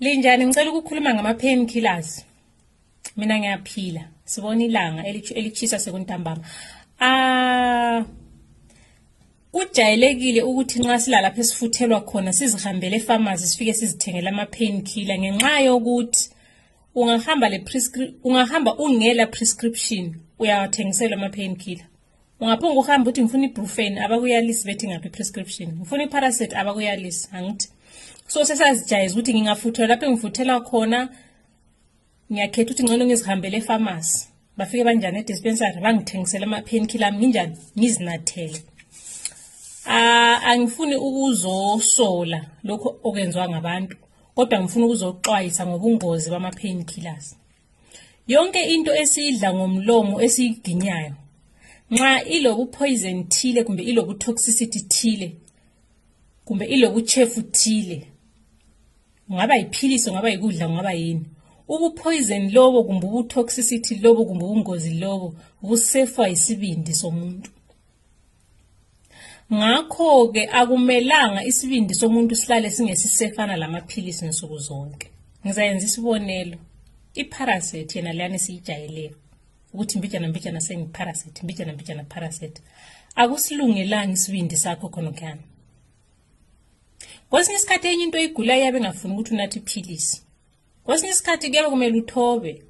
Linjani ngicela ukukhuluma ngama-pain killers. Mina ngiyaphila. Sibona ilanga elichisa sekuntambama. Kujayelekile ukuthi nxa silala lapha esifuthelwa khona sizihambele epharmacy sifike sizithengele ama-pain killer ngenxa yokuthi ungahamba ungela prescription uyawathengisela ama-pain killer. Ungaphunga uhamba uthi ngifuna iBrufen abakuyalisi bethi ngaphi prescription. Ngifuna iParacet abakuyalisi angithi. So sesazijayeza ukuthi ngingafuthela lapho engifuthela khona ngiyakhetha ukuthi ngcono ngizihambele epharmacy. Bafike banjani edispensary bangithengisela ama-pain killer nginjani ngizinathele. Angifuni ukuzosola lokho okwenziwa ngabantu kodwa ngifuna ukuzoxwayisa ngobungozi bama-pain killers. Yonke into esiyidla ngomlomo esiyiginyayo nxa ilobu poison thile kumbe ilobu toxicity thile kumbe ilobu chefu thile ngaba iphiliso ngaba ikudla ngaba yini ubu poison lobo kumbe ubu toxicity lobo kumbe ubungozi lobo busefwa isibindi somuntu. Ngakho ke akumelanga isibindi somuntu silale singesisefana lamaphilisi nsuku zonke. Ngizayenza isibonelo. iParacet yena leyana siyijayeleyo ukuthi mbijana sengiParacet mbijana Paracet akusilungelanga isibindi sakho khona khana. Kwesinye isikhathi enye into igula yabe ngafuni ukuthi unathi iphilisi. Kwesinye isikhathi kuyabe kumele uthobe.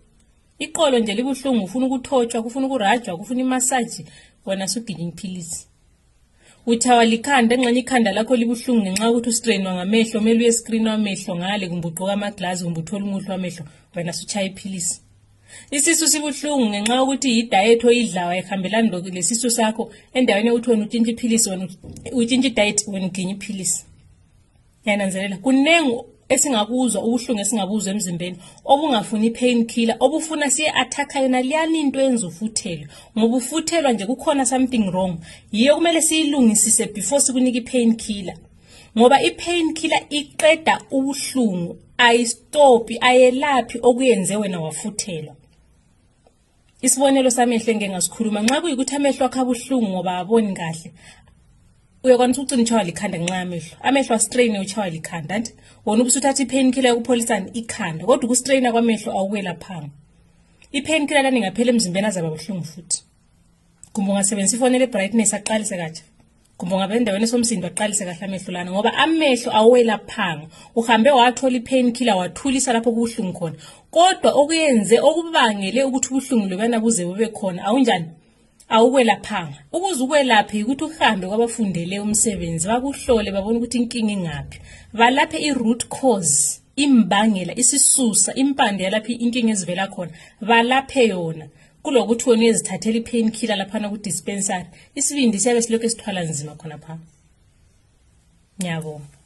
Iqolo nje libuhlungu ufuna ukuthotshwa ufuna ukurajwa ufuna imassage wena suginya iphilisi. Uthawa likhanda enxanye ikhanda lakho libuhlungu ngenxa ukuthi ustrainwa ngamehlo mele uye screen wamehlo ngale kumbe ugqoka amaglass kumbe uthola umuhlo wamehlo wena suchaya iphilisi. Isisu sibuhlungu ngenxa ukuthi idiet oyidlawa ehambelana lesisu sakho endaweni ukuthi wena utshintshe iphilisi wena utshintshe diet wena uginya iphilisi. Yananzelela kunengi esingakuzwa ubuhlungu esingabuzwa emzimbeni obungafuni pain killer obufuna siye attack yona liyani into yenza ufuthelwe ngoba ufuthelwa nje kukhona something wrong yiyo kumele siyilungisise before sikunika ipain killer ngoba ipain killer iqeda ubuhlungu ayistop ayelaphi okuyenze wena wafuthelwa. Isibonelo samehlo engengasikhuluma nxa kuyikuthi amehlo akho abuhlungu ngoba aboni kahle uyakwanisa ukucina uchawa likhanda ngenxa amehlo astrain uchawa likhanda nti wona ubusuthatha ipain killer yakupholisana ikhanda kodwa ukustraina kwamehlo awukwelaphanga. Ipain killer lani ngaphela emzimbeni azaba buhlungu futhi. Kumbe ungasebenzisa ifonele brightness aqalise kahle. Kumbe ungabe endaweni esomsindo aqalise kahle amehlo lana ngoba amehlo awukwelaphanga. Uhambe wathola ipain killer wathulisa lapho kubuhlungu khona. Kodwa okuyenze okubangele ukuthi ubuhlungu lobana buze bube khona awunjani awukwelaphanga. Ukuze ukwelaphe ukuthi uhambe kwabafundele umsebenzi bakuhlole babone ukuthi inkinga ingaphi. Balaphe i-root cause, imbangela, isisusa, impande yalapha inkinga ezivela khona. Balaphe yona. Kulokuthi wona ezithathela ipain killer laphana ku dispensary. Isibindi siyabe silokho esithwala nzima khona pha. Ngiyabonga.